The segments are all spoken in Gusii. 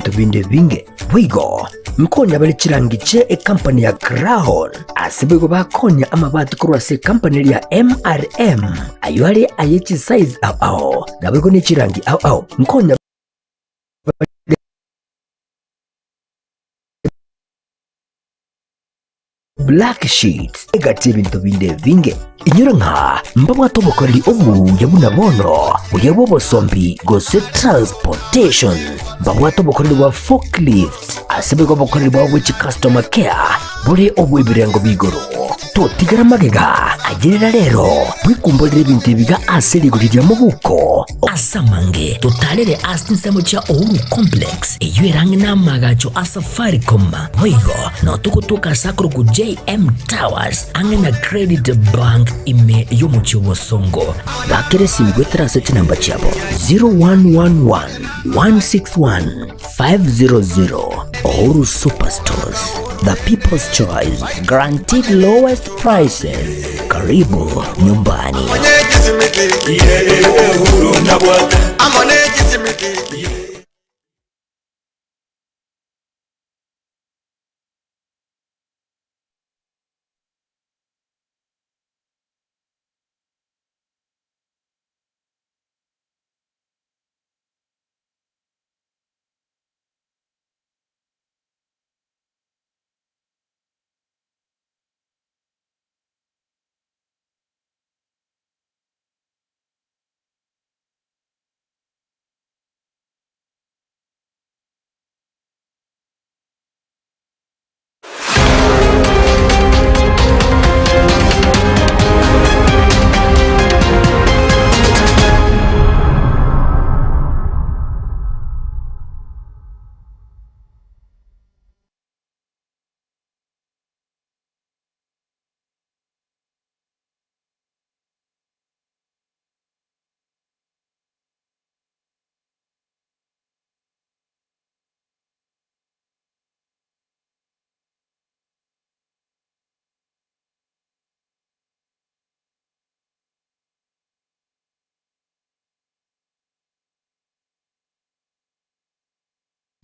y'ebinto binde ebinge. Boigo nkonya bare chirangi chie ekampani ya Crown, ase boigo bakonya amabati korwa ase ekampani eria ya MRM, ayio are aye chisize ao ao, naboigo ne chirangi ao ao. Nkonya bare Black Sheets egati ebinto binde ebinge. Inyora ng'a mbabwate obokoreri obuya buna bono, buya bw'obosombi gose transportation. Mbabwate obokoreri bwa forklift ase boigo obokoreri bwabo bwe chicustomer care bore obw'ebirengo b'igoro. Totigera magega, ayerera rero bwekumborere ebinto ebiga ase rigori ria mobuko. Ase amange totarere ase chinsemo chia Uhuru Complex eyio ere ang'e n'amaagacho a Safaricom. Boigo nao togotoka ase akorokwa JM Towers ang'e na Credit Bank ime y'omochie o Bosongo. Bakera esimi goetera ase chinamba chiabo 0111 161 500. Uhuru Superstores, the people's choice, guaranteed lowest prices. Karibu nyumbani.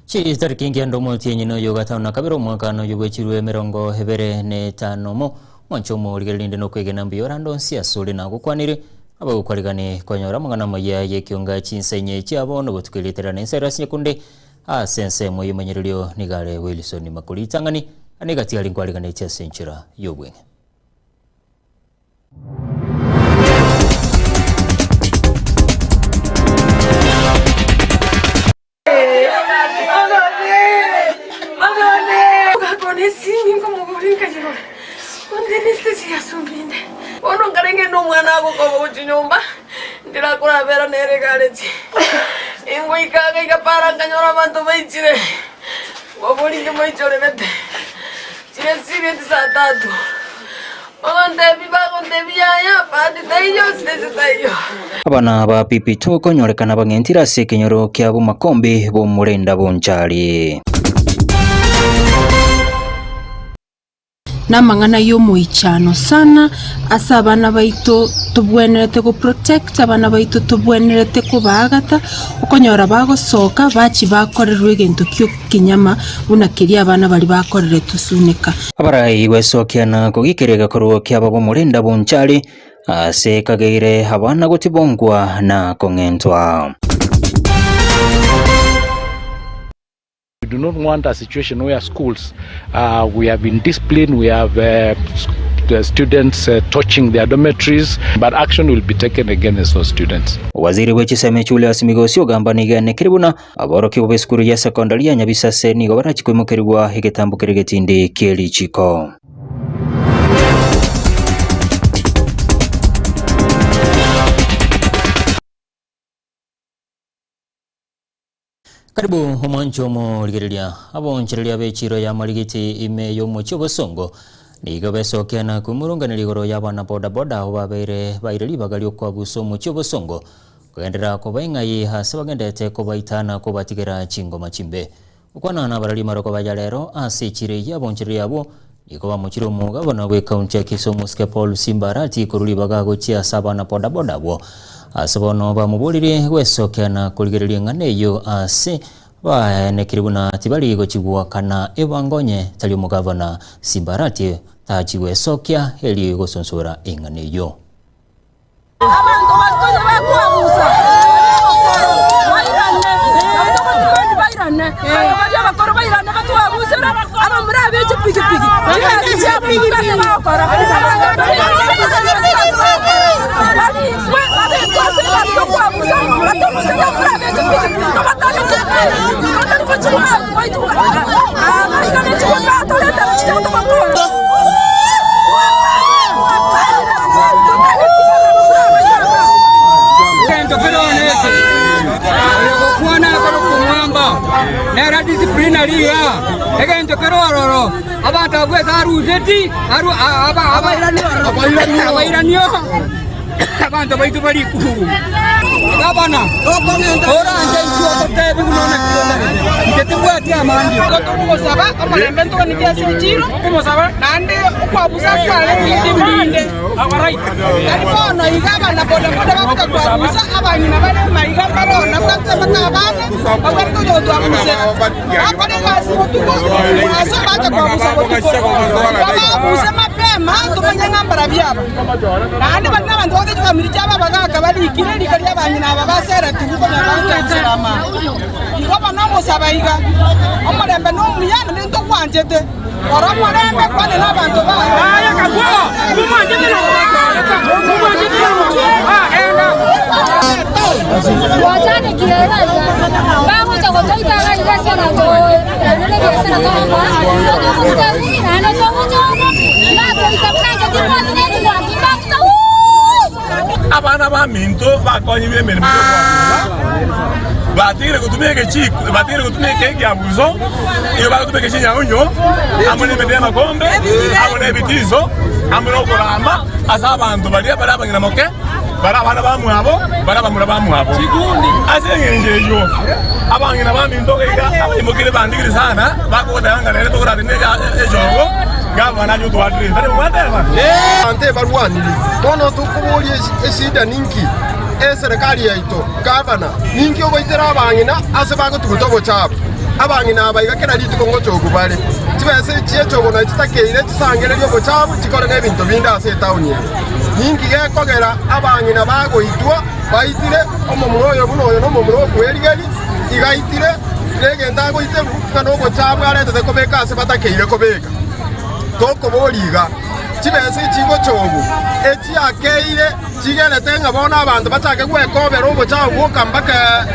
Chitariki nkianda omotienyi noyo gatano na kabere omwaka noyo bwechirwe emerongo ebere na etano mo mwanche omorigereria rinde nokwegena mbuya orande onsi asore nagokwanire abagokwarigani konyora amang'ana amaya y'ekionga chinsa inye chiabo nobotuko erietera na ensa erase nyekunde ase ensemo y'omonyererio nigo are Wilson Makori ritang'ani ane egati aria nkwariganetie ase enchera y'obweng'e. Bono nkarenge nomwana agokoba gochia nyomba, ndirakorabera nere egareti. Ingoika iga para nkanyora abanto baichire, nkoboria moichorerete, chire chireti saa tatu. Bagontebia bagontebia yaya bahati taiyo sitesi taiyo. Abana ba Pipito konyorekana bang'entire ase ekenyoro kia Bomakombe b'omorenda Bonchari. Namang'ana y'omoichano sana ase abana baito tobwenerete go protect abana baito tobwenerete kobaagata, okonyora bagosoka bachia bakorerwa egento kia ekenyama buna keria abana baria bakoreretwe suneka. Abarai gwesokia na kogikera egekorwa kiabo b'omorenda Bonchari Ase kageire abana gotibongwa na kong'entwa. We do not want a situation where schools uh, we have indiscipline, we have uh, the students uh, touching their dormitories, but action will be taken against those students. Waziri bwe chisemi Julius Migosi ogamba nigo enekire buna aborokigwa b'esukuru ya secondary ya Nyabisase nigo barachi koimokerigwa egetambo keria getindi kie richiko. Karibu omwancho omorigereria abonchereria b'echiro ya marigiti ime y'omochie obosongo nigo besokia na kwemurunganeria igoro y'abana bodaboda abwo babeire baire ribaga ri'okwabusa omochie obosongo kogenderera koba eng'ai ase bagenderete kobaita na kobatigera chingoma chimbe. Gokwana nabarari amaroko baya rero ase echiro eyio abonchereria abwo nigo bamochire omogabana bw'ekaunti ya Kisii omosike Paul Simba Arati korwa ribaga gochia ase abana bodaboda abwo. Ase bono bamoboririe gwesokia na korigereria eng'ana eyio ase. Baenekire buna tibari gochigwakana ebango onye tari omogavana Simbarati tachi gwesokia erio gosonsora eng'ana eyio. Abanto bakonya bakoabusa abakoro bairane, nabo togotiga bairane, abanto baria abakoro bairane batwabusere, abamura abe chipigipigi, chigasi chiabo mbabwate bagokora, abanto baria chigasi bagokora, barikwe babekwe ase egasi yokwabusa, batobusere abamura abe chipigipigi, tobatagete pi, totari gochigwa goitwa aa iga nechigwa batoretera chicha tobakore. Egento kerone eke, oyogokwana akorokwa omwamba, nere disciplinary iga. Egento kere ororo, abanto abwo ase aruseti, aru abairanio abanto baito bare rikuru. Gavana, oranche intwe ototebi buna onaki omanyete, inche timbwati amange. Igo togosaba omorembe ntoganie ase echiro, naende okwabusa kwarenge ebinde. Tari bono iga abana bodaboda bagocha kwabusa, abang'ina bare maiga mbare oo nabwo gaki abana babwenerete gocha gotwabusera. Bakore egasi botuko, ase bacha kwabusa botuko. Igo babuse mapema tomanye ng'a mbarabio aba. Naende baria nabanto bagocha chifamiri chiabo abagaka barikire rika ri'abang'ina aba baseretigwe konya bagotwabusera amani. Igo bono omosaba iga, omorembe nomuya naende ntogwanchete. Ora omorembe, kwane nabanto bao. Abana baminto bakonyigwe emeremo y'okoabusa, batigire gotumia egechiko, batigire gotumia ekegiabuso, nigo bagotumia egechinyaunyio, amo nemete y'amakombe, amo nebitiso, amo nokorama ase abanto baria bare abang'ina moke, bare abana bamwabo, bare abamura bamwabo. Ase engencho eyio, abang'ina baminto iga abaimokire bandigire sana, bakogoteba ng'a nere tokoratende echogo, gavana aye otwarire. Tari mwateba? Abanto ebarwanire. Bono tokoboria eshida ninki? Eserekari yaito, gavana, ninki ogoitera abang'ina ase bagotuguta obochafu? Abang'ina aba iga kera rituko ngochogu bare. Chibesa echi chi'echogo naye chitakeire chisangererie obochafu chikore nebinto binde ase etaoni eye. Ninki gekogera abang'ina bagoitwa baitire omomura oyo buna oyo nomomura okwerigeria? Iga aitire negento agoiterwa ng'a nobochafu aretete kobeka ase batakeire kobeka. Tokoboria iga, chibesa echi chigochogu echiakeire chigerete ng'a bono abanto bachake gwekobera obochafu bwoka mpaka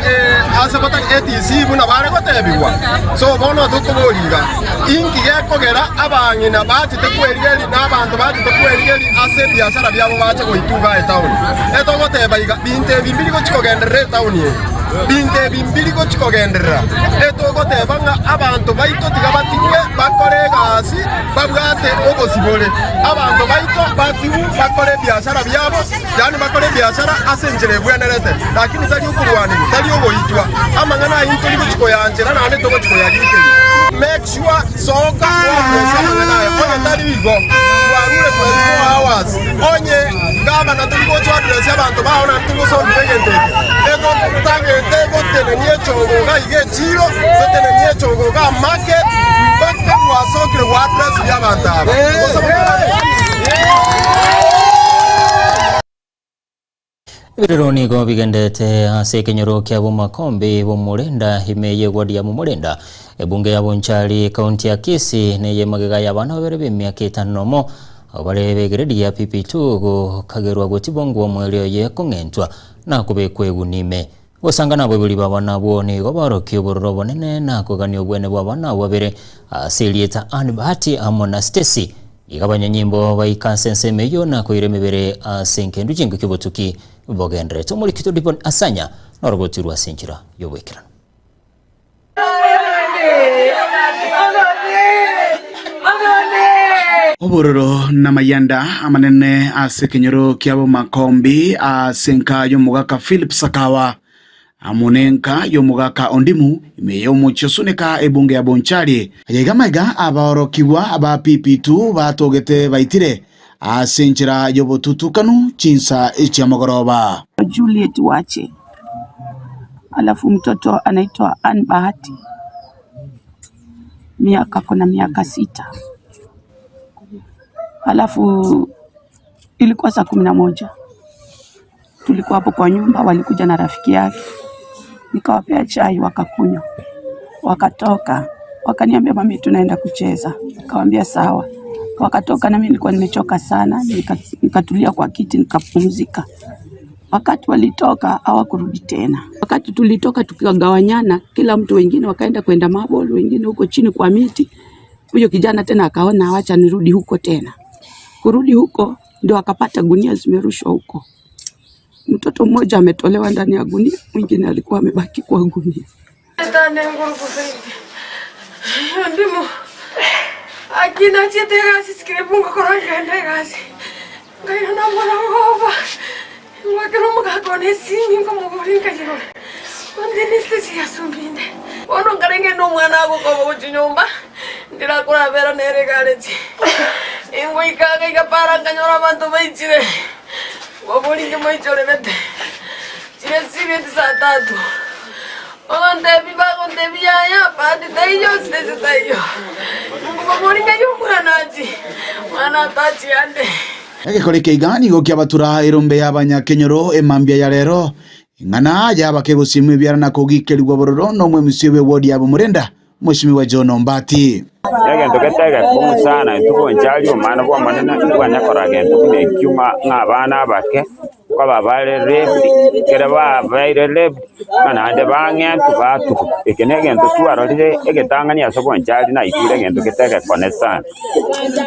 ase bata ATC buna bare gotebigwa. So bono tokoboria iga, inki gekogera abang'ina bachete kwerigeria na abanto bachete kwerigeria ase ebiasara biabo bache goitwa igaa etaoni? Etogoteba iga, binto ebi mbiri gochi kogenderera etaoni eye, binto ebi mbiri gochi kogenderera. Etogoteba ng'a abanto baito tiga batigwe bakore egasi babwate obosibore. Abanto baito batigwe bakore ebiasara biabo, yaani bakore ebiasara ase enchera ebwenerete, lakini tari okorwanigwa, tari ogoitwa. Amang'ana ayio ntori gochi koyanchera naende togochi koyagikeria. Make sure soka oaddress amang'ana aya, onye tari igo, twarure 24 hours, onye gavana tori gocha oaddress abanto bao naende tori gosolve egento eke, egotagete gotenenia echogo iga iga echiro, totenenie echogo iga market, mpaka gwasokire gwa address abanto aba. Ebirero nigo bigendete ase ekenyoro kia Bomakombe Bomorenda ime y'eward ya Momorenda, ebunge ya Bonchari, ekaunti ya Kisii neye magega y'abana babere b'emiaka etano nomo abwo bare b'egredi ya PP2 gokagerwa gotibongwa omweri oye kong'entwa na kobekwa eguni ime. Gosanga nabaibori b'abana abwo nigo baorokia obororo obonene na kogania obwene bw'abana abwo babere ase erieta Ann Bahati amo na Stacy. Iga abanyanyimbo baika ase ensemo eyio na koira emebere ase engendu chingaki obotuki bogendererete. Omorikito Dibon Asanya norogotirwe ase enchera y'oboikeranu. Obororo namayanda amanene ase ekenyoro kia Bomakombi ase enka y'omogaka Philip Sakawa amo nenka y'omogaka Ondimu ime y'omochie Osuneka ebunge ya Bonchari. Ayaiga amaiga abaorokigwa ba PP2 batogete baitire ase enchera y'obotutukanu chinsa chiamogoroba. Juliet Wache. Alafu mtoto anaitwa Ann Bahati miaka ako na miaka sita. Alafu ilikuwa saa 11 tulikuwa hapo kwa nyumba, walikuja na rafiki yake, nikawapea chai wakakunywa, wakatoka wakaniambia, mami, tunaenda kucheza. Nikawambia sawa. Wakatoka na mimi nilikuwa nimechoka sana, nikatulia kwa kiti nikapumzika. Wakati walitoka hawakurudi tena. Wakati tulitoka tukagawanyana, kila mtu, wengine wakaenda kwenda mabol, wengine huko chini kwa miti. Huyo kijana tena akaona wacha nirudi huko tena. Kurudi huko ndio akapata gunia zimerushwa huko. Mtoto mmoja ametolewa ndani ya gunia, mwingine alikuwa amebaki kwa gunia. Etande nguru zaidi. Ndimo. Akina chiete egasi sikire bungo korongenda egasi. Nkairana morogoba. Ngwakera omogaka one esimi nkomobori nkayerora. Onde nesesi yasumbinde. Bono nkarenge na omwana agokoba gochia nyomba, ndirakorabera nere egareti. Ingoika iga iga para nkanyora abanto baichire. Nkoboria moichorerete. Chire sibeti saa tatu. Ogontebia bagontebia yaya bahati taiyo sitesi taiyo. Nkobaboria ng'ai omwana achie, omwana atachie ande. Egekore eke iga nigo kiabatura erombe y'abanyakenyoro emambia ya rero, eng'ana y'abakegosiemwa ebiara na kogikerigwa bororo nomwemisia bw'ewodi ya Bomorenda, Mweshimiwa John Ombati. Negento gete egekong'u sana intwe bonchari omwana bw'Omonene, ntibwanya korora gento buna ekio ng'a ng'a abana abake nkoba bare raped, ekero babeire raped, ng'a naende bang'entwe batukwa. Eke negento twarorire egetang'ani ase obonchari naigure egento gete egekone sana.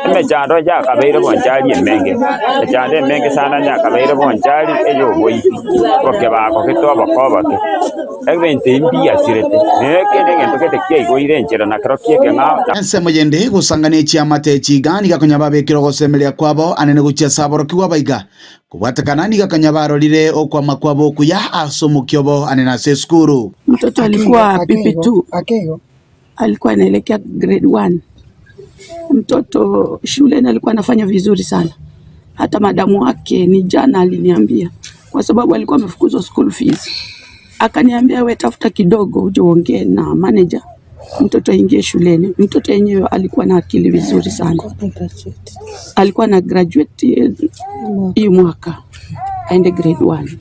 Emechando yakabeire bonchari emenge, emechando emenge sana yakabeire bonchari eye oboibi, obokebago gete obokoboke, ebinto ebi mbiasirete, na eke negento gete kiaigoire enchera na kerokio ekeng'ao. Ensemo yende gosangania echiamate echi iga nigo konya babekire ogosemeria kwabo anene gochia ase aborokigwa abaiga Kobwatekana nigo konya barorire okwama kwabo okuya ase omokia obo anene ase esukuru. Mtoto alikuwa PP2, alikuwa anaelekea grade 1. Mtoto shuleni alikuwa anafanya vizuri sana, hata madamu wake ni jana aliniambia, kwa sababu alikuwa amefukuzwa school fees, akaniambia we tafuta kidogo uje uongee na manager mtoto aingie shuleni. Mtoto yenyewe alikuwa na akili vizuri sana, alikuwa na graduate hii mwaka aende grade 1.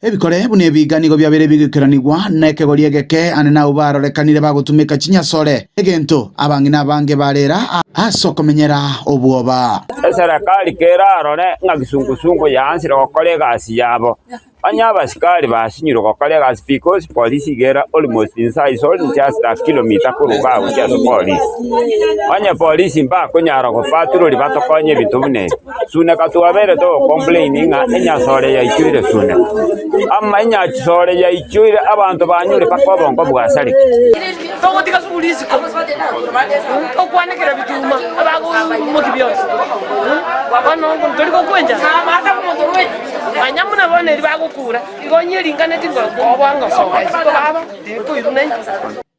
Ebikore buna ebiga nigo biabeire bigoikeranigwa na ekegori egeke ane nabwo barorekanire bagotumeka chinyasore, egento abang'ina abange barera ase okomenyera obwoba. Eserekari kerarore ng'a kisungusungu yaansire gokora egasi yabo, Onye abasikari basinyirwe gokora egasi because polisi iga ere almost inse is only just a kilometer korwa igaa gochia ase polisi. Onye polisi mbakonyara gopatroli batokonye ebinto buna ebi, Suneka twabeire togo complain ng'a enyasore yaichoire Suneka, ama enyasore yaichoire abanto banyure mpaka obongo bwasareka. Togotiga suguri isiko, tokwanekera bituma, abagoimokia bionsi. Bono tori gokwa enchara. Manya buna bono erio bagokura, igo onye eringaneti ngokoboa ngosoka isiko baba, tiri koirwa nainche.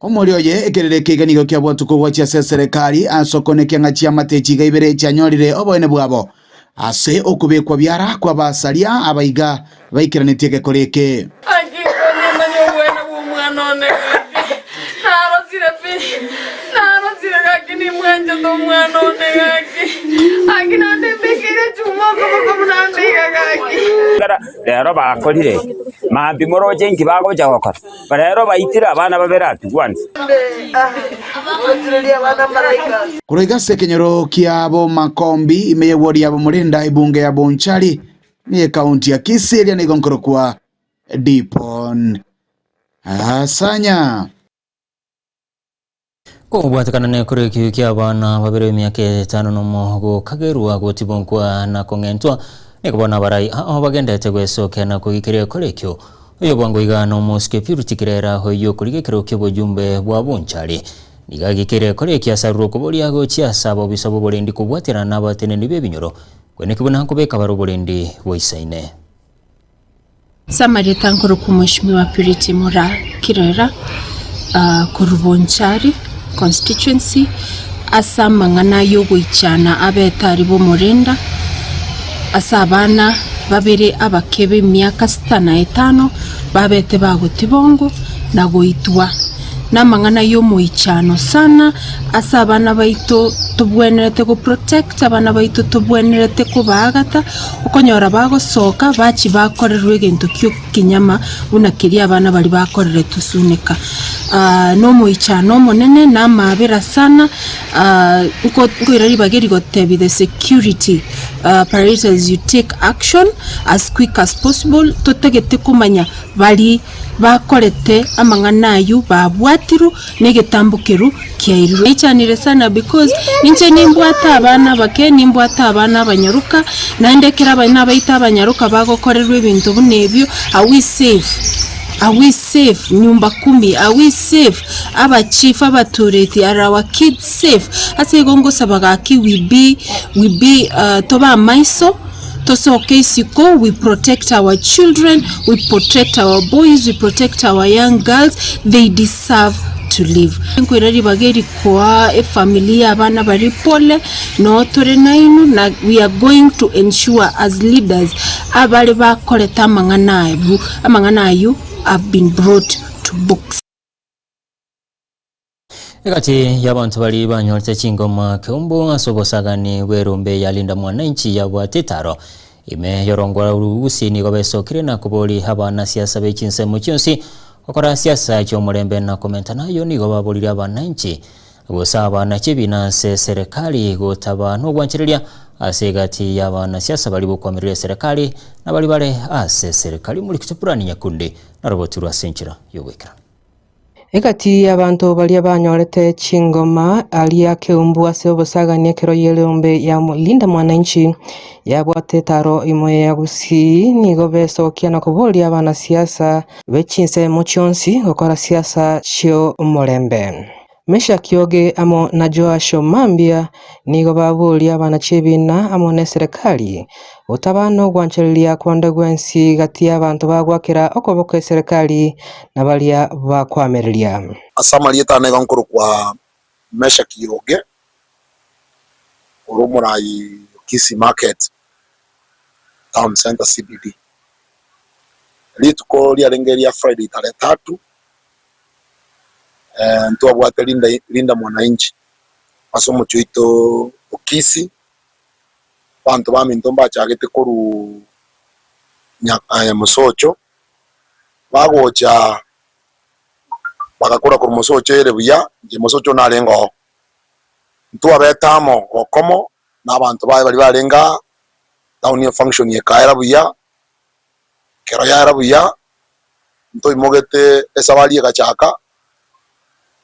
Omori oye ekerero eke iga nigo kiabwatwe kogwachia ase eserekari ase okonekia ng'a chiamate echi iga ibere chianyorire oboene bwabo ase okobekwa biara kw'abasaria aba iga baikeranetie egekora eke. Naki nkonye manye obwene bw'omwana one gaki? Narosire pi, narosire gaki nimwanchete omwana one gaki. Gaki naende mbekeire echuma okoboko buna nde iga gaki. Rero bakorire eki, mambia moroche inki bagocha gokora? Rero baitire abana babere at once. Korwa iga ase ekenyoro kia Bomakombi, ime y'ewodi ya Bomorinda, ebunge ya Bonchari, N'Ekaunti ya Kisii eria nigo nkorokwa Dipon Asanya. Kobwatekana nekoro ekio ki'abana babere b'emiaka etano nomo gokagerwa gotibonkwa na kong'entwa, nigo bono abarai ao bagendete gwesokia na kogikeria ekoro ekio. Oyo bwango iga nomosike Purity Kirera oyio okorigia ekero ki'obojumbe bwa Bonchari. Nigo agikeire ekoro ekio asarure okoboria gochia ase abobisa b'oborendi kobwaterana nabateneni b'ebinyoro Kweneki buna nkobeka bare oborendi boisaine. Ase amarieta nkorokwa Mweshimiwa Purity Moraa Kirera korwa Bonchari constituency ase amang'ana yogoichana abetari b'omorenda ase abana. babere abake b'emiaka sita na etano babete bagotibongwa na goitwa namang'ana y'omoichano sana ase abana baito tobwenerete go protect abana baito tobwenerete kobaagata okonyora bagosoka bachie bakorerwa egento ki'okinyama buna keria abana baria bakoreretwe suneka. Nomoichano omonene na amaabera sana nkoira ribaga eri gotebia the security operators you take action as quick as possible totagete komanya baria bakorete amang'ana ayio babwatirwe na egetambo keru kiairirwe. Naichanire sana because inche nimbwate abana abake, nimbwate abana abanyaroka, naende ekero abana baito abanyaroka bagokorerwa ebinto buna ebio, are we safe? Are we safe? Nyumba kumi, are we safe? Abachief, abatureti, are our kids safe? Ase igo ngosaba gaki we be, we be tobe amaiso, tosoke isiko, we protect our children, we protect our boys, we protect our young girls, they deserve to live. Nkoira ribaga eri koa efamily ya abana baria pole, noo tore nainwe na we are going to ensure as leaders abare bakorete amang'ana aywo, amang'ana aywo have been brought to books. Egati y'abanto baria banyorete chingoma keumbu ase obosagani bw'erombe ya Linda Mwananchi yabwate etaro ime y'orongwa rw'Ugusii nigo besokire na koboria abanasiasa be chinsemo chionsi gokora siasa chi'omorembe na komenta nayo nigo baboririe abananchi gose abana chi'ebina ase eserekari gotaba nogwanchereria ase egati y'abanasiasa baria bokwamireria eserekari na baria bare ase eserekari. Omorikito Brian Nyakundi narobotirwe ase enchera y'ogoikeranu. Egati y'abanto baria banyorete chingoma aria keumbu ase obosagani ekero y'erombe ya Linda Mwananchi yabwate etaro ime ya Gusii nigo besokia na koboria abanasiasa be chinsemo chionsi gokora siasa chi'omorembe. Meshack Oge amo na Joash Omambia nigo baboria abanachiebina amo neserekari gotaba nogwanchereria konde gwensi gati y'abanto bagwakera okoboko eserekari na baria bakwamereria. Ase amarieta ane igo nkorokwa Meshack Oge, ore omoraai o Kisii Market, Town Centre CBD. Rituko riarenge ria Friday tarehe tatu, ntwabwate Linda Linda Mwananchi ase omochie oito o Kisii, abanto baminto mbachagete korwa nya Mosocho, bagocha bagakora korwa Mosocho ere buya, inche Mosocho narenge oo. Ntwabete amo gokomo na abanto baye baria barenge aa, town function ekaera buya, Ekero yaera buya, ntoimogete esabari egachaka,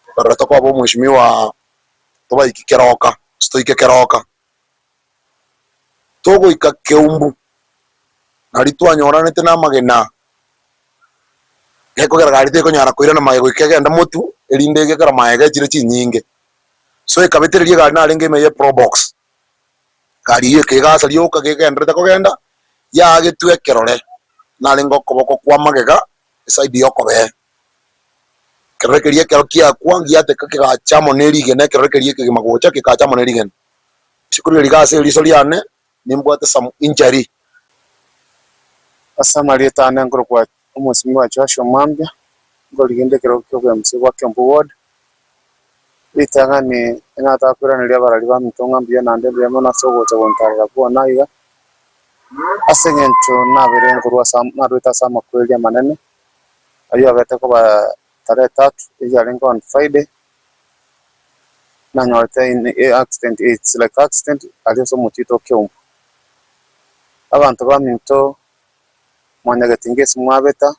tokarora tokoba omweshimiwa tobaiki keroka, gose toike keroka. Togoika keumbu, nario twanyoranete na amagena, gekogera gari tekonyara koirana magega goika egende motwe, erinde egekero magega echire chinyinge. So ekabetereria egari narenge ime ye probox. Egari eyio ekegasa rioka gegenderete kogenda, yaagetwe ekerore, narenge okoboko kwa magega eside y'okobee. Ekerore keria ekero kiakwa giateka kegacha amo ne rigena ekerore keria ekegima gocha kekacha amo ne rigena. Rituko riria rigasa eriso riane, nimbwate some injury. Ase amarieta ane nkorokwa omosimi bwa Joshua Mwambia, nkorigia inde ekerogo kia obwemusi bwa Kiambu Ward. Ritang'ani nataka koiraneria abarari baminto ng'a mbuya naende mbuya mono ase ogocha gontarera bwona iga, ase eng'encho nabere nkorwa ase narwete ase amakweri amanene, ayio abete koba tarehe tatu, eyio yarenge on Friday, nanyorete in accident it's like accident aria ase omochie oito o Keumbu. Abanto baminto mwanyagetinga ase mwabeta,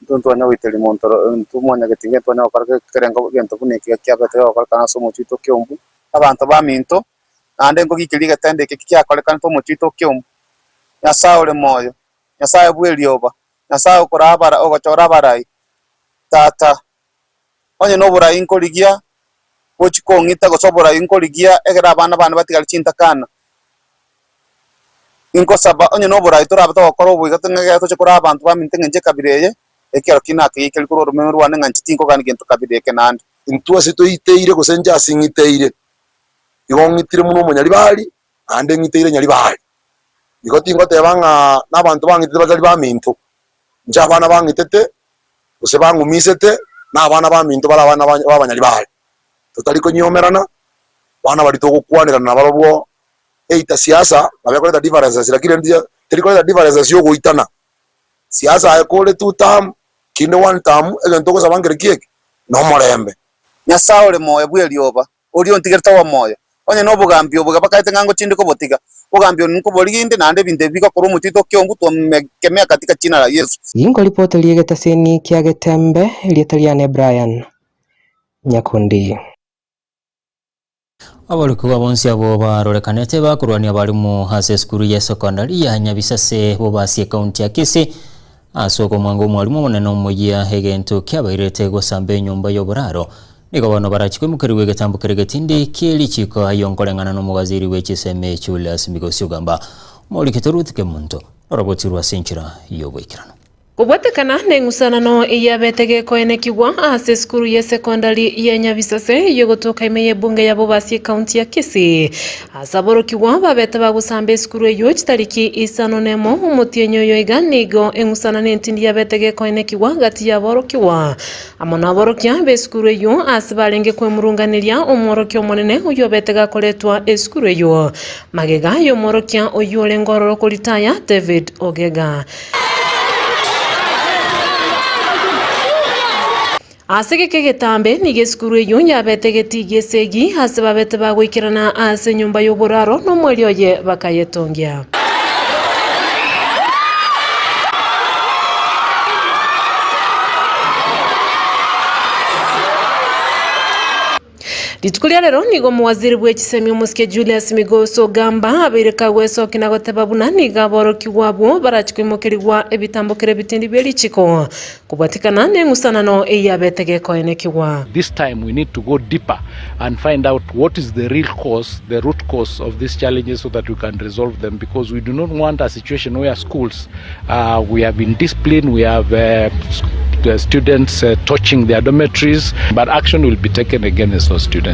Intwe ntitwanya goiteria monto oro, intwe mwanyagetinga ntitwanya gokora ekerengo egento buna eke kiabete kegokorekana ase omochie oito o Keumbu. Abanto baminto, naende nkogiikeria egetendo eke kiakorekanete omochie oito o Keumbu. Nyasae ore moyo, Nyasae bw'erioba, Nyasae okoraa abara ogochora abarai, Tata, onye noborai nkorigia gochia kong'ita gose oborai nkorigia ekero abana bane batigare chintakana, Inkosaba onye noborai torabe togokora oboigo ng'a ekero toche koraa abanto baminto eng'encho ekabira eye, ekero ki nakegeikeri korwa oromeme rwane ng'a inche tinkogania gento kabira eke naende. Intwe ase toiteire gose inche ase ng'iteire, igo ng'itire buna omonyaribari, naende ng'iteire nyaribari. Igo tingoteba ng'a nabanto bang'itete batari baminto, inche abana bang'itete, gose bang'umisete, na abana baminto bare abana ba abanyaribari. Totari konyiomerana, abana baria togokwanerana nabarobwo either siasa nabo ekoreta differences lakini rende teri koreta differences ya ogoitana. Siasa aye kore two term, kinde one term, egento ogosaba nkere ki eke? Na omorembe. Nyasae ore moyo bw'erioba, oria ontigerete omoyo, onye nobogambi obo bakaete ng'a ngochinde kobotiga, obogambi obo nkoborigia inde, naende ebinto ebi bigokorwa omotwe oito okeongu twamekemea katika jina la Yesu. Ginkoripota ri'egetaseni kia Getembe, erieta riane Brian Nyakundi. Aborokigwa bonsi abwo barorekanete bakorwania abalimu ase esukuru ye secondary ya Nyabisase Bobasi ekaunti ya Kisii ase okomwanga omwalimu omonene omoyia egento kiabairete gosamba enyomba y'oboraro. Nigo bono barachie koimokerigwa egetambo keria getindi kie richiko ayio nkoreng'ana nomowaziri bwe chisemi Julius Migosi Ogamba. Omorikito Ruth Kemunto norobotirwe ase enchera y'oboikeranu. Kobwatekana neng'usanano eyabete gekoenekigwa ase esukuru y'esekondari ya Nyabisase eyogotoka ime y'ebunge ya Bobasi ekaunti ya Kisii. Ase aborokigwa babete bagosamba esukuru eyio chitariki isano nemo omotienyi oyo iga nigo eng'usanano entindi yabete gekoenekigwa gati y'aborokigwa amo naborokia b'esukuru eyio ase barenge kwemurunganeria omworokia omonene oyio obete gakoretwa esukuru eyio magega y'omworokia oyio orenge ororo koritaya David Ogega. Ase geke egetambe nigo esukuru eyio yabete egetii gi'esegi ase babete bagoikerana ase enyomba y'oboraro na omoerio oye bakayetongia. Rituko ria rero nigo omowaziri bw'echisemi omosike Julius Migos Ogamba abeire kagwesokia na goteba buna nigo aborokigwa abwo barachi koimokerigwa ebitambokero ebitindi bie richiko kobwatikana neng'usanano eyabete gekoenekigwa. This time we need to go deeper and find out what is the real cause, the root cause of these challenges so that we can resolve them because we do not want a situation where schools uh, we have indiscipline, we have uh, the students uh, touching their dormitories, but action will be taken against those students.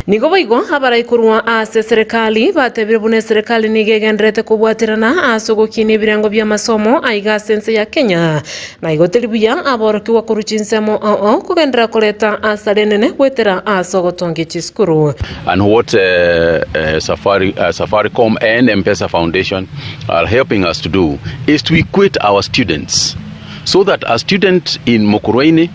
Nigo boigo abarai korwa ase eserekari batebire buna eserekari nigo egendererete kobwaterana ase ogokinia ebirengo bi'amasomo aiga ase ense ya Kenya. Na igo teri buya aborokigwa korwa chinsemo ao ao kogenderera koreta asara enene goetera ase ogotongia chisukuru. And what Safari, Safaricom and M-Pesa Foundation are helping us to do is to equate our students so that a student in Mukurweini,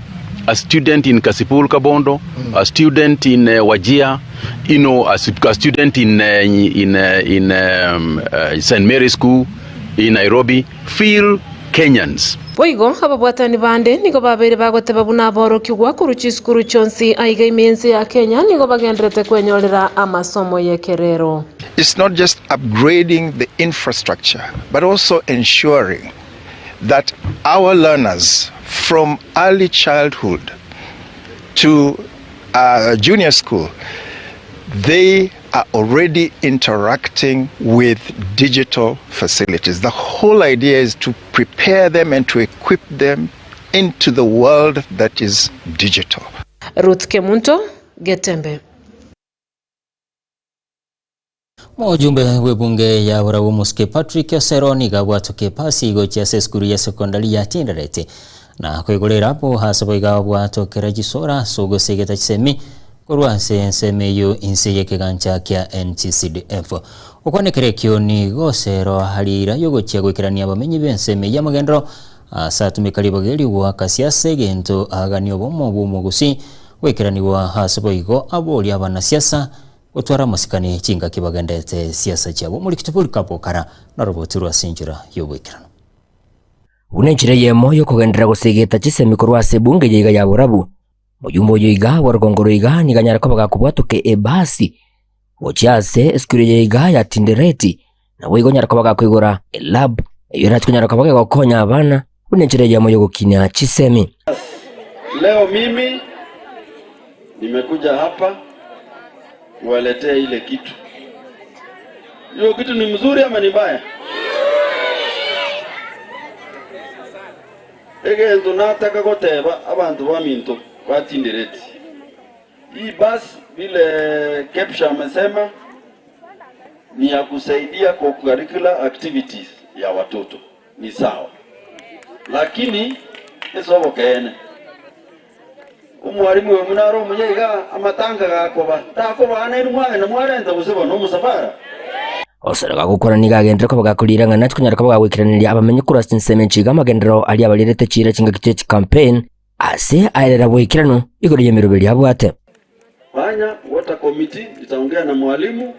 a student in Kasipul Kabondo, a student in Wajir, you know, a, a student in in in St. Mary's School in Nairobi feel Kenyans. Boigo ababwatani bande nigo babeire bagoteba buna aborokigwa korwa chisukuru chionsi aiga ime y'ense ya Kenya nigo bagendererete kwenyorera amasomo y'ekerero. It's not just upgrading the infrastructure but also ensuring that our learners from early childhood to uh, junior school they are already interacting with digital facilities. The whole idea is to prepare them and to equip them into the world that is digital. Ruth Kemunto, Getembe. Mojumbe bw'ebunge ya Borabu Omosike Patrick Osero nigo abwatoke epasi gochia ase esukuru ya sekondari ya Tinderet na koigora erabu ase boigo abwatokera chisora ase ogosegeta chisemi korwa ase ensemo eyio inse y'ekegancha kia NGCDF. Okwanekera ekio nigo Osero arira yogochia goikerania abamenyi b'ensemo eyio amagenderero ase atumeka ribaga erio goaka siasa egento aganie obomo bw'omogusii goikeranigwa ase boigo aboria abanasiasa Gotwara amasikani chingaki bagenderete siasa chiabo. Omorikito Polycarp Okara narobotirwe ase enchera y'oboikeranu. Buna enchera eyemo y'okogenderera gosegeta chisemi korwa ase ebunge eye iga ya Borabu, moyumbe oyo iga bwa rogongo oro iga nigo anyare koba gakobwatoka ebasi gochia ase esukuru eye iga ya Tindereti, naboigo onyare koba gakoigora elab eyio erache konyara koba gegokonya abana buna enchera eyemo y'ogokinia chisemi. Leo mimi nimekuja hapa kuwaletea ile kitu. Hiyo kitu ni mzuri ama ni mbaya? Egento nataka goteba abanto baminto batindereti. Hii basi vile Kepsha amesema. Ni ya kusaidia co-curricular activities ya watoto ni sawa, lakini ase obokeene omwarimu oyo buna are omuya iga amatanga gakoba takoba nainwe mwagenda mwarenta gose bono omosafara. Osoro gagokwana nigo agenderere koba gakoriira ng'a nache konyara koba gagoikeraneria abamenyi korwa ase chinsemo echi iga amagenderero aria abarierete chiira chingaki chie chicampaign ase aerera boikeranu igoro y'emeroberio abwate. Fanya water committee nitaongea na mwalimu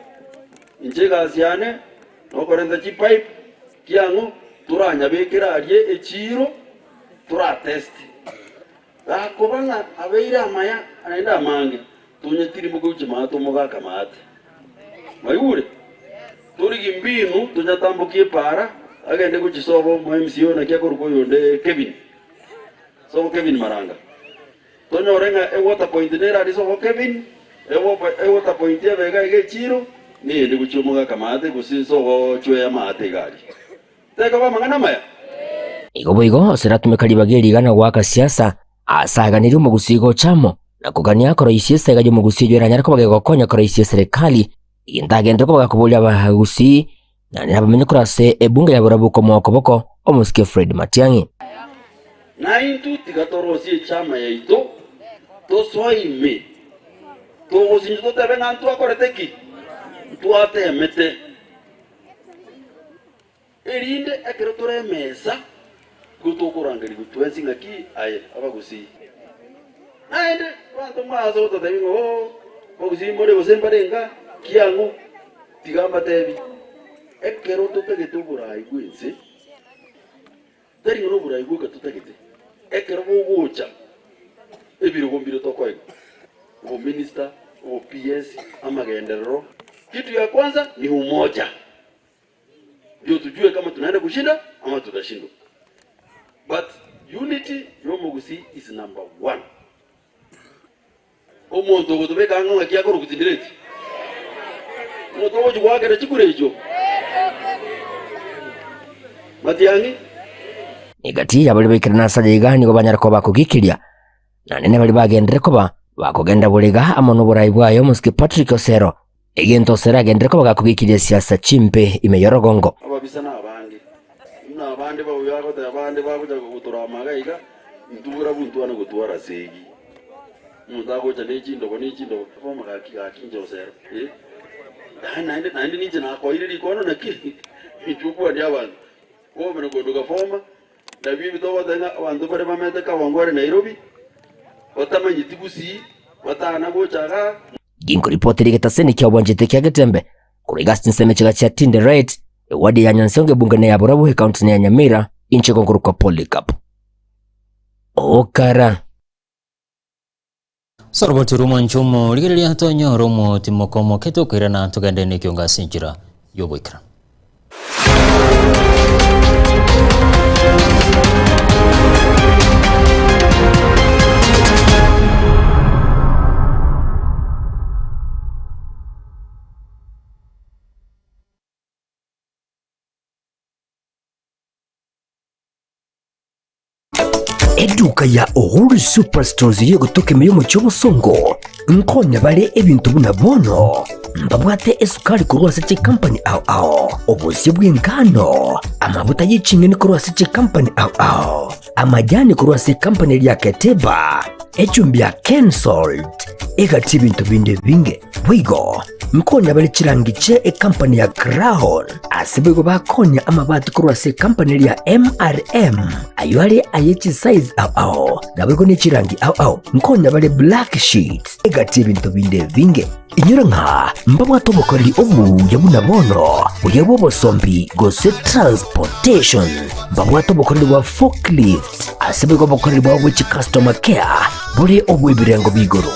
inche egasi yane nokorenta chipipe kiang'o toranyabekere aria echiiro toratest gakoba ng'a abeire amaya naende amange tonyetirimuke gochia maate omogaka maate mwaigure? Torigi mbinu tonyatambokie epaara agende gochia sobo omo MCA naki akorokwa oyonde Kevin sobo Kevin Maranga. Tonyore ng'a ewater point nere aria sobo Kevin, ewater point ebe iga iga echiiro, neyende gochia omogaka maate gose sobo chweya maate iga aria. Tekoba amang'ana amaya? Igo boigo ase ratumeka ribaga eri iga na goaka siasa, ase aganirie omogusii gocha amo, na kogania koroisia esega y'omogusii eyio eranyare koba gegokonya koroisia eserekari, egento agenderere koba gakoboria abagusii Naende nabamenye korwa ase ebunge ya barabwo komoa okoboko omosike Fred Matiang'i. Naintwe tiga torosie echama yaito, tosoe ime, togosinchwa totebe ng'a ntwakorete ki? Ntwatemete. Erinde ekero tore emesa, nigo tokorangerigwa twensi ng'aki aye abagusii. Naende abanto mbaase gototebia ng'a oo, abagusii more gose mbare enga, kiang'o? Tiga mbateebie, ekero totagete oboraai bw'ense, tari ng'a noboraai bwoka totagete, ekero bogocha, ebirogo mbire tokoegwa, obominister, obo PS, amagenderero. Kitu ya kwanza ni umoja, ndio tujue kama tunaenda kushinda ama tutashindwa, but unity yomogusii is number one. Omonto ogotobeka ang'e ng'aki akorokwa tindireti? Omonto ogochia goakera chikura echio matiang'i. Egati ya baria baikerana ase aya iga nigo banyare koba bakogikiria, naende nabaria bagenderere koba bakogenda borega amo noborai bwaye omosike Patrick Osero, egento Osero agenderere koba gakogikiria siasa chimbe ime y'orogongo. Ababisa nabange, buna abande baoyo agoteba abande bagocha gotorama iga iga, intwe barabwo ntwane gotwara segi. Omonto agocha ne chindobo ne chindobo, bono gaki gaki inche osero eh, naende naende ninche nakoeire rikono naki inche okwania abanto. Bono konduka foma, nabio ebi togoteba ng'a abanto bare bamete Kawangware Nairobi, batamanyeti gusii, batana gocha igaa. Ginkoripotera egetaseni kia obwanchete kia Getembe korwa iga ase chinsemo chiga chia Tinderet, ewadi ya Nyansonga ebunge neya Borabu ekaunti neya Nyamira, inche gonkorokwa Polycarp Okara. Soroboti rw'omwancho omo, rigereria tonyore omotimoko omoke tokoirana togende nekiongo ase enchera y'oboikeranu. Eduka ya Uhuru Superstores y'egotoka ime y'omochie obosongo nkonya bare ebinto buna bono mbabwate esukari korwa ase chikampani ao ao, obosio bw'engano, amabuta ye ching'eni korwa ase chikampani ao ao, amajani korwa ase ekampani eria ya Keteba, echumbi ya Kensalt, egati ebinto binde ebinge. Boigo nkonya bare chirangi chie ekampani ya Crown, ase boigo bakonya amabati korwa ase ekampani eria ya MRM, ayio are aye chisize ao ao, naboigo ne chirangi ao ao. Nkonya bare black sheets, egati y'ebinto binde ebinge. Inyora ng'a mbabwate obokoreri obuya buna bono, buya bw'obosombi gose transportation. Mbabwate obokoreri bwa forklift, ase boigo obokoreri bwabo bwe chicustomer care bore obw'ebirengo b'igoro.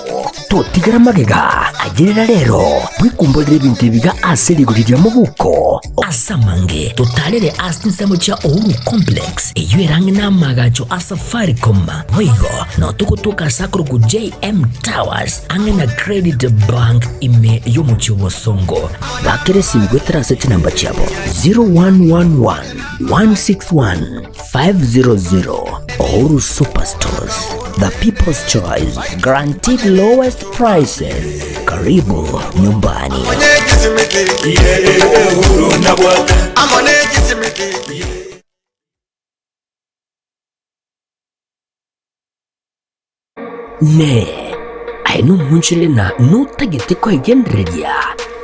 Totigera magega, ayerera rero, bwekumborere ebinto ebiga ase rigori ria mobuko. Ase amange, totarere ase chinsemo chia Uhuru Complex, eyio ere ang'e n'amaagacho a Safaricom. Boigo, nao togotoka ase akorokwa JM Towers, ang'e na Credit Bank ime y'omochie o Bosongo. Bakera esimi goetera ase chinamba chiabo 0111 161 500. Uhuru Superstores. The people's choice, guaranteed lowest prices. Karibu nyumbani. Ne, aye nomonchore na notagete kwegendereria,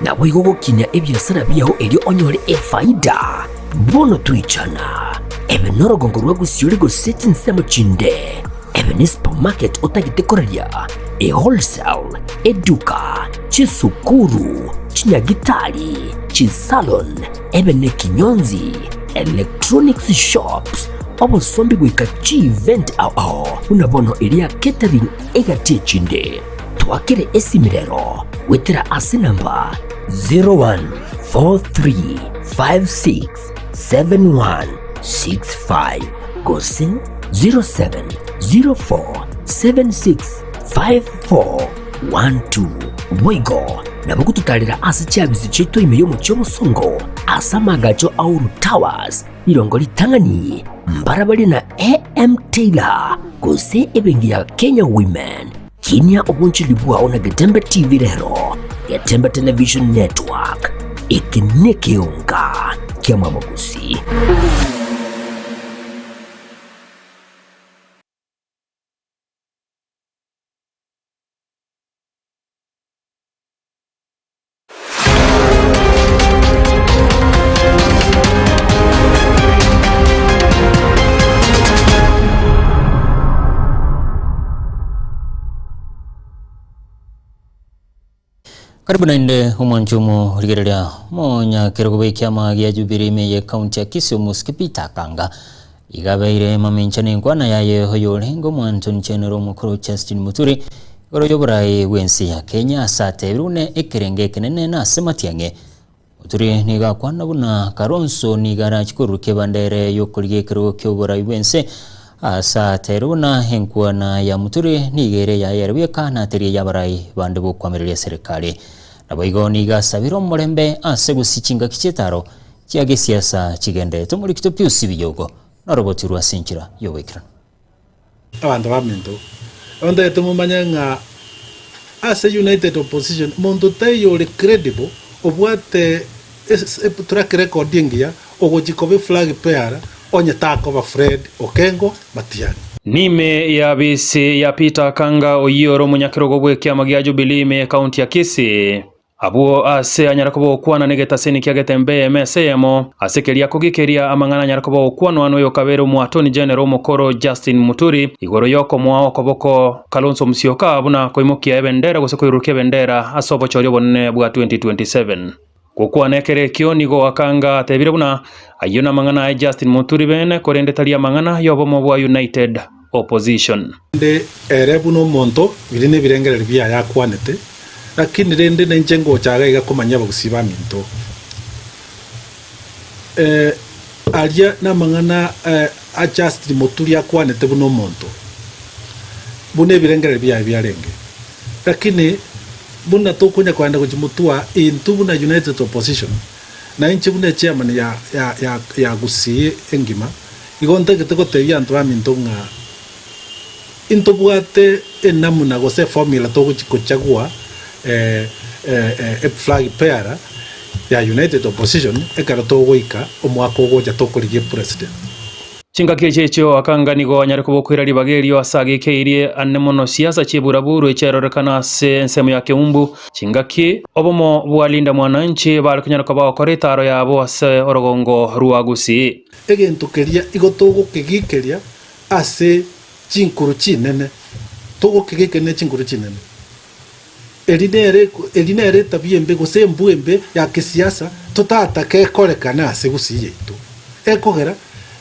naboigo gokinia ebiasara biao erio onyore efaida. Bono toichana, ebe norogongo rwa gosiori gose chinsemo chinde, ebe ne supermarket otagete koraria, e wholesale, eduka, chisukuru, chinyagitari, chisalon, ebe nekinyonzi, electronics shops, obosombi goika chievent ao ao buna bono eria catering egati echinde. Twakere esimi rero goetera ase namba 0143567165 gose 0704765412. Boigo nabo gototarera ase chiabisi chiaito ime y'omochie omosongo ase amagacho a Uhuru Towers, rirongo ritang'ani, mbarabare na AM Taylor gose ebenki ya Kenya Women. Kinia obonchori bwao na Getembe TV rero, Getembe Television Network, eke nekeonga kia Mwamogusi. Karibu naende omwancho omorigereria omonyakerogo bw'ekiama gia Jubilee ime ye county ya Kisii Omosike Peter Kanga iga abeire mamencha na enkwana yaye oyorenge omwanchoni chenero omokoro Justin Muturi igoro y'oborai bw'ense ya Kenya ase atebire buna ekerengo ekenene nase matiang'e. Muturi nigo akwana buna Kalonzo nigo arache korurukia ebandere y'okorigia ekerogo ki'oborai bw'ense ase atebire buna enkwana ya Muturi nigo ere eyaye ere bweka na teri ey'abarai bande b'okoamereria eserekari. Naboigo nigo asabire omorembe ase gose chingaki chi'etaro chia gesiasa chigenderete. Omorikito Pius Biyogo noroboti rwa ase enchera y'oboikeranu. Abanto baminto, ontagete momanye ng'a ase United Opposition monto taiyo ore credible obwate track record engiya ogochia koba eflag bearer onye takoba Fred Okengo Matiang'i. Nime ya bisi ya Peter Kanga oyio ore omonyakerogo bw'ekiama gia Jubilee ime y'ekaunti ya Kisii. Abwo aase anyare koba ogokwana negetaseni kia getembe eyemo ase eyemo, ase keria akogikeria amang'ana anyare koba ogokwanwa noyokabere Omoatoni General omokoro Justin Muturi igoro yokomoa okoboko Kalonzo Musyoka buna koimokia ebendera gose koirurukia ebendera ase obochori obonene bwa 2027. Gokwana ekero ekio nigo Akanga atebire buna ayio namang'ana aye Justin Muturi bene korende tari amang'ana yobomo bwa United Opposition. Rende ere buna omonto, biria nebirengererio biaye akwanete, Lakini rende nainche ngocha iga iga komanyia abagusii baminto. Eh, aria namang'ana eh, a Justin Muturi akwanete buna omonto, buna ebirengererio biaye biarenge. Lakini buna tokonya kogenda gochia motwa intwe buna United Opposition, na inche buna echairman ya, ya, ya, ya Gusii engima, igo ntagete gotebia abanto baminto ng'a Intobwate enamuna gose eformula togochia kochagua eflag bearer ya United Opposition ekero togoika omwaka ogocha tokorigia epresident. Chingaki echi echio Akanga nigo anyare kobokwera ribaga erio ase agekeirie ane mono siasa chi'eburaburu echiarorekana ase ensemo ya Keumbu. Chingaki obomo bwa Linda Mwananchi bare konyara koba gokora etaaro yabo ase orogongo rwa Gusii. Egento keria igo togokegikeria Ase chinkuru chinene, togokegekania ne chinkuru chinene. Eri nere eri nere etabia embe gose embwa embe ya kisiasa totatake ekorekane ase gusii yaito. Ekogera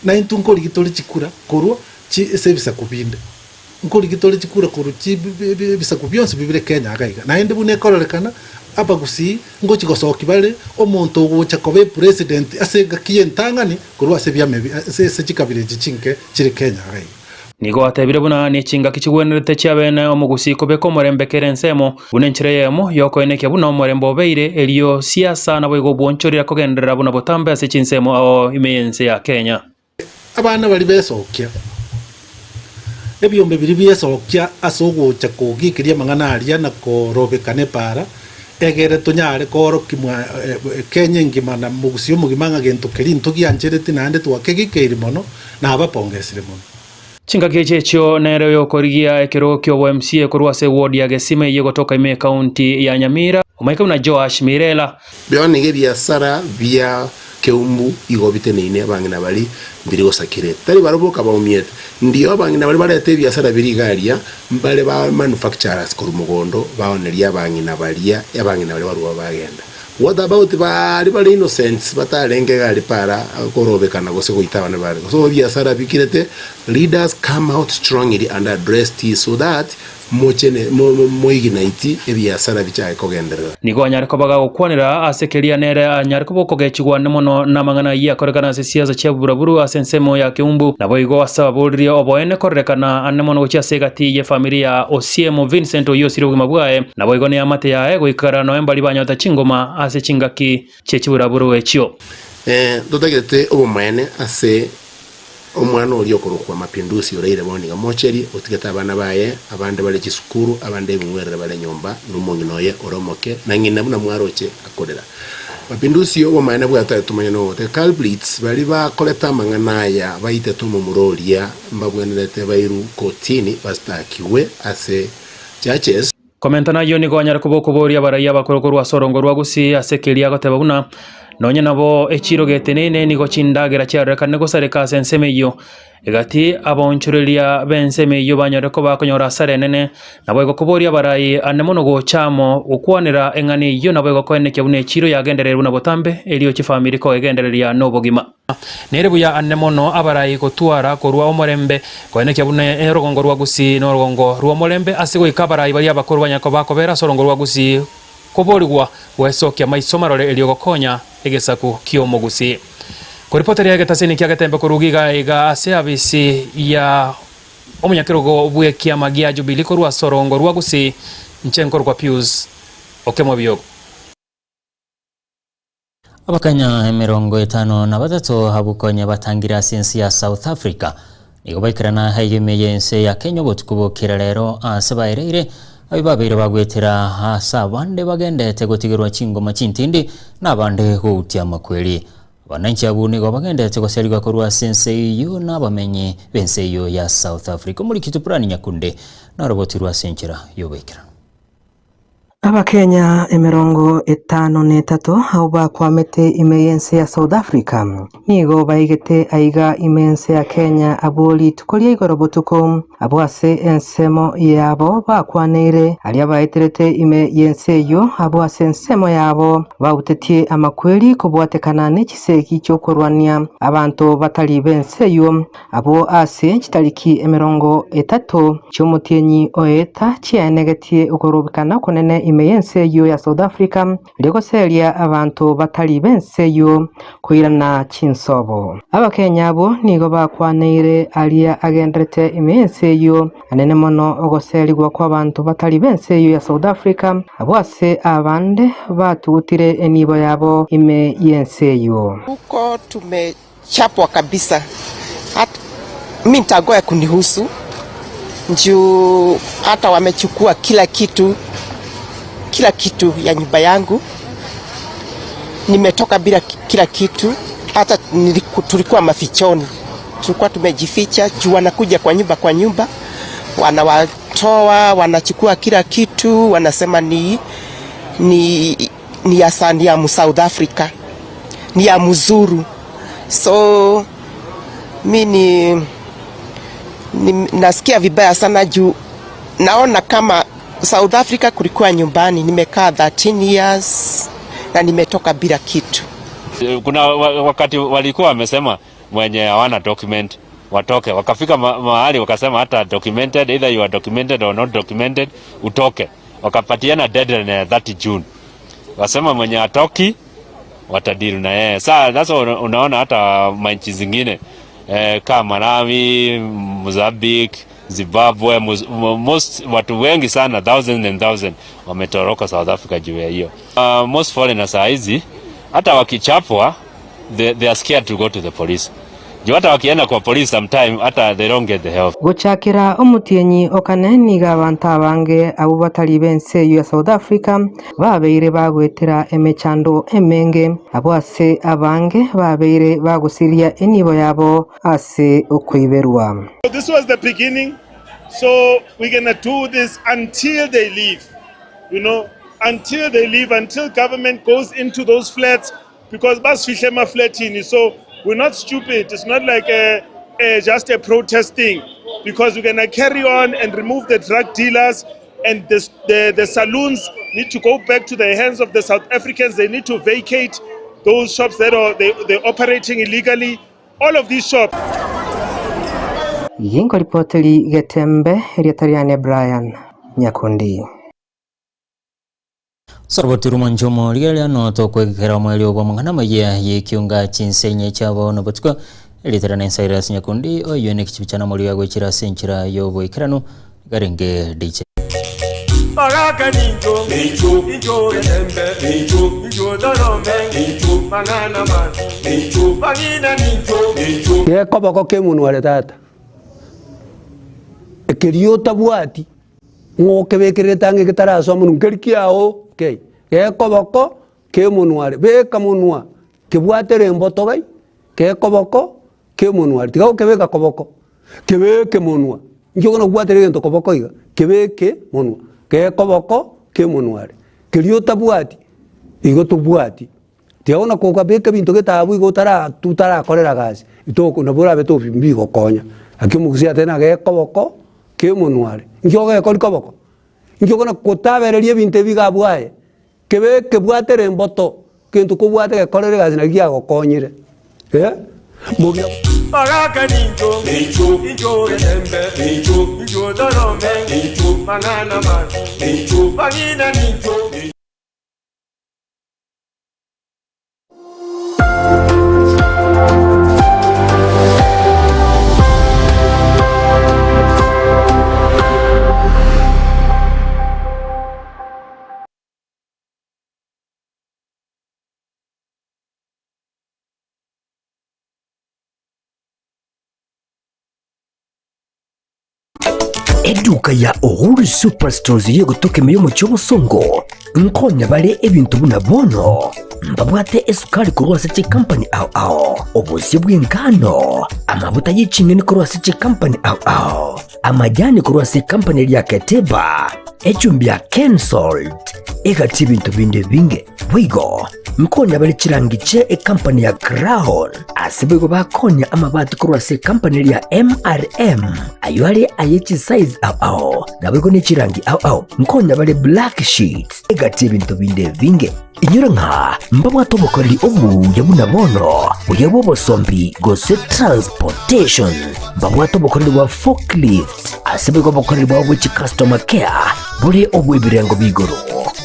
naintwe nkorigia tore chikura korwa chi ase ebisaku binde. Nkorigia tore chikura korwa chi ebisaku bionsi bibire Kenya iga iga. Naende buna ekororekana abagusii Ngochia gosokia bare omonto ogocha koba epresident ase engaki y'entang'ani korwa ase ebiama ebi ase ase chikabira echi chinke chire Kenya iga iga. Nigo atebire buna nechingaki chigwenerete chiabene omogusii kobeka omorembe kera ensemo, buna enchera eyemo yokoenekia buna omorembe obeire, erio siasa naboigo obwonchorera kogenderera buna botambe ase chinsemo ao ime y'ense ya Kenya. Abana baria besokia. Ebiombe biria biesokia ase ogocha kogiikeria amang'ana aria na korobekana epaara, egere tonyare koorokimwa Kenya engima na mogusii omogima ng'a gento keria ntogianchereti naende twakegikeiri mono na abapongesire mono. Chingaki echi echio nere oyokorigia ekerogo ki'obo MCA korwa ase eward ya Gesima eyio egotoka ime ekaunti ya Nyamira, omaike buna Joash Mirela. Biono nigo ebiasara bia keumbu igo biteneine abang'ina baria mbiri gosakirete. Tari barabwo boka baumiete. Ndio abang'ina baria barete ebiasara biria iga aria, mbare ba manufacturers korwa mogondo baoneria abang'ina baria, abang'ina baria barua bagenda. What about baria bare innocents batarenge iga aria para korobekana gose goita abana bare. So ebiasara bikirete, leaders come out strongly and address this so that Mochene, moiginaiti ebiasara bichake kogenderera. Nigo anyare koba gagokwanera ase keria nere anyare koba okogechigwa mono namang'ana ayio akorekana ase siasa chia buraburu ase ensemo ya Keumbu. Naboigo ase ababoririe oboene korerekana ane mono gochia ase egati y'efamiri ya Osiemo Vincent oyio osire obogima bwaye, naboigo neamate yaye goikara noe mbari banyota chingoma ase chingaki chie chiburaburu echio. Ntotagete obomaene ase Omwana oria okorokwa Mapinduzi oraire bono iga mocheri, otigete abana baye, abande bare chisukuru, abande ebing'werere bare nyomba, na omong'ina oye ore omoke, na ng'ina buna mwaroche akorera. Mapinduzi obomaene bwatare tomanye nogo, the culprits baria bakorete amang'ana aya baitete omomura oria mbabwenerete bairu kotini bastakigwe ase judges. Komenta nayio nigo anyare koba okoboria abarai abakoro korwa ase orongo rwa Gusii ase keria agoteba buna nonye nabo echiro geteneine nigo chindagera chiarorekanire gosareka ase ensemo eyio. Egati abaonchoreria b'ensemo eyio banyore koba bakonyora asara enene, naboigo koboria abarai ane mono gocha amo gokwanera eng'ana eyio naboigo koenekia buna echiro yagendereire buna botambe erio chifamiri koegendereria nobogima. Nere buya ane mono abarai gotwara korwa omorembe, koenekia buna orogongo rwa Gusii norogongo rw'omorembe ase goika abarai baria abakoro banyare koba bakobera ase orongo rwa Gusii koborigwa gwesokia maiso marore erio gokonya egesaku ki'omogusii. Koripoteria egetasini kia Getembe korwa iga iga ase abisi ya omonyakerogo bw'ekiama gia Jubilee korwa ase orongo rwa Gusii, inche nkorokwa Pius Okemwa Biogo. Abakenya emerongo etano na batato abwo konya batangire ase ense ya South Africa nigo baikerana aiga ime y'ense ya Kenya obotuko bokera rero ase baereire abwo babeire bagwetera ase abande bagendete gotigerwa chingoma chintindi na abande goutia amakweri. Abananchi abwo nigo bagendete goserigwa korwa ase ense eyio na abamenyi b'ense eyio ya South Africa. Omoriki Tupurani Nyakunde narobotirwe ase enchera y'oboikeranu. Abakenya emerongo etano na etato abwo bakwamete ime y'ense ya South Africa nigo baigete aiga ime ense ya Kenya abwo rituko ria igoro botuko abwo ase ensemo yabo bakwaneire aria baeterete ime y'ense eyio abwo ase ensemo yabo bautetie amakweri kobwatekana ne chisegi chi'okorwania abanto batari b'ense eyio. Abwo ase chitariki emerongo etato chi'omotienyi o Eta chiaenegetie okorobekana okonene ime y'ense eyio ya South Africa, erio goseria abanto batari b'ense eyio koirana chinsobo. Abakenya abwo nigo bakwaneire aria agenderete ime y'ense eyio, anene mono ogoserigwa kw'abanto batari b'ense eyio ya South Africa, abwo ase abande batugutire enibo yabo ime y'ense eyio. Huko tumechapwa kabisa hat, mi nitagoya kunihusu juu hata wamechukua kila kitu, kila kitu ya nyumba yangu. Nimetoka bila kila kitu, hata niliku, tulikuwa mafichoni, tulikuwa tumejificha juu wanakuja kwa nyumba kwa nyumba, wanawatoa wanachukua kila kitu, wanasema ni, ni, ni ya sani ya South Africa ni ya mzuru so mi ni, ni nasikia vibaya sana juu naona kama South Africa kulikuwa nyumbani, nimekaa 13 years na nimetoka bila kitu. Kuna wakati walikuwa wamesema mwenye hawana document watoke, wakafika ma mahali wakasema hata documented, either you are documented or not documented, utoke. Wakapatiana deadline ya 30 June, wasema mwenye atoki watadili na yeye. Sasa unaona hata manchi zingine eh, kama Malawi, Mozambique, Zimbabwe, most watu wengi sana thousands and thousands wametoroka South Africa juu ya hiyo. Most foreigners saa hizi hata wakichapwa they are scared to go to the police. Juu hata wakienda kwa police sometime hata they don't get the help. Gochakera omotienyi o kane nigo abanto abange abwo batari b'ense eyio ya South Africa babeire bagoetera emechando emenge, abwo ase abange babeire bagosiria enibo yabo ase okoiberwa. This was the beginning so we're gonna do this until they leave you know until they leave until government goes into those flats because basifihle emaflatini so we're not stupid it's not like a, a, just a protest thing because we're gonna carry on and remove the drug dealers and the, the, the saloons need to go back to the hands of the South Africans. They need to vacate those shops that are they, they're operating illegally. All of these shops. Ginkoripoteri Getembe, erieta riane Brian Nyakundi. Soroboti rumonchomo rigereria no tokwegekera omweri bw'amang'ana amaya y'ekiunga chinsenye chiabo nobotuko erieta riane Cyrus Nyakundi oyo nekichibi chia namori agwechera ase enchera y'oboikeranu garenge DJ Baraka ninjo, ninjo, ninjo getembe, ninjo, ninjo dorome, ninjo, mang'ana ma, ninjo, bang'ina ninjo, ninjo. Gekoboko k'emonwa are tata, ekeria otabwati, ng'o okebekererete ang'e getarasoa monwa, nkeri kiao kei, gekoboko k'emonwa are, beka monwa, kebwatere emboto gai, gekoboko k'emonwa are, tiga gokebeka koboko, kebeke monwa, inki okona kobwatera egento koboko iga, kebeke monwa, gekoboko k'emonwa are, keria otabwati, igo tobwati. Tiga bono kogabeka ebinto gete abwo igo otara otarakorera gasi, itoko nabo orabe tobi mbigokonya. Naki omogusii atebire ng'a gekoboko k'emonwa are, inki ogekori koboko? Inki okona kotabereria ebinto ebi iga abwo aye? Kebe kebwatere emboto, gento kobwate gekorere egasi naki giagokonyire eh, mogia. Baraka ninjo, ninjo, ninjo getembe, ninjo, ninjo dorome, ninjo, mang'ana ma, ninjo, bang'ina ninjo. Eduka ya Uhuru Superstores y'egotoka ime y'omochie obosongo nkonya bare ebinto buna bono mbabwate esukari korwa ase chikampani ao ao, obosio bw'engano, amabuta ye ching'eni korwa ase chikampani ao ao, amajani korwa ase ekampani eria ya Keteba, echumbi ya Kensalt, egati ebinto binde ebinge. Boigo nkonya bare chirangi chie ekampani ya Crown, ase boigo bakonya amabati korwa ase ekampani eria ya MRM, ayio are aye chisize ao ao, naboigo ne chirangi ao ao. Nkonya bare black sheets, egati ebinto binde ebinge. Inyora ng'a mbabwate obokoreri obuya buna bono, buya bw'obosombi gose transportation. Mbabwate obokoreri bwa forklift, ase boigo obokoreri bwabo bwe chicustomer care bore obw'ebirengo b'igoro.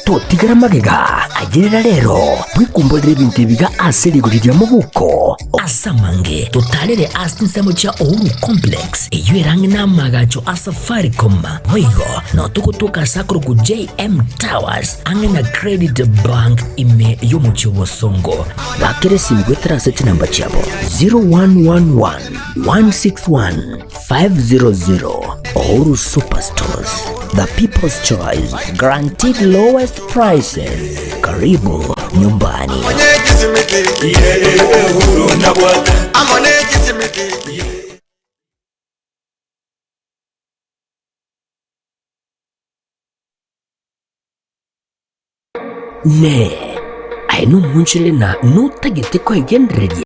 Totigera magega, ayerera rero, bwekumborere ebinto ebiga ase rigori ria mobuko. Ase amange, totarere ase chinsemo chia Uhuru Complex, eyio ere ang'e n'amaagacho a Safaricom. Boigo, nao togotoka ase akorokwa JM Towers, ang'e na Credit Bank ime y'omochie o Bosongo. Bakera esimi goetera ase chinamba chiabo 0111 161 500. Uhuru Superstores, the people's choice, guaranteed lowest prices. Karibu nyumbani. Ne, aye nomonchorere na notagete kwegendereria.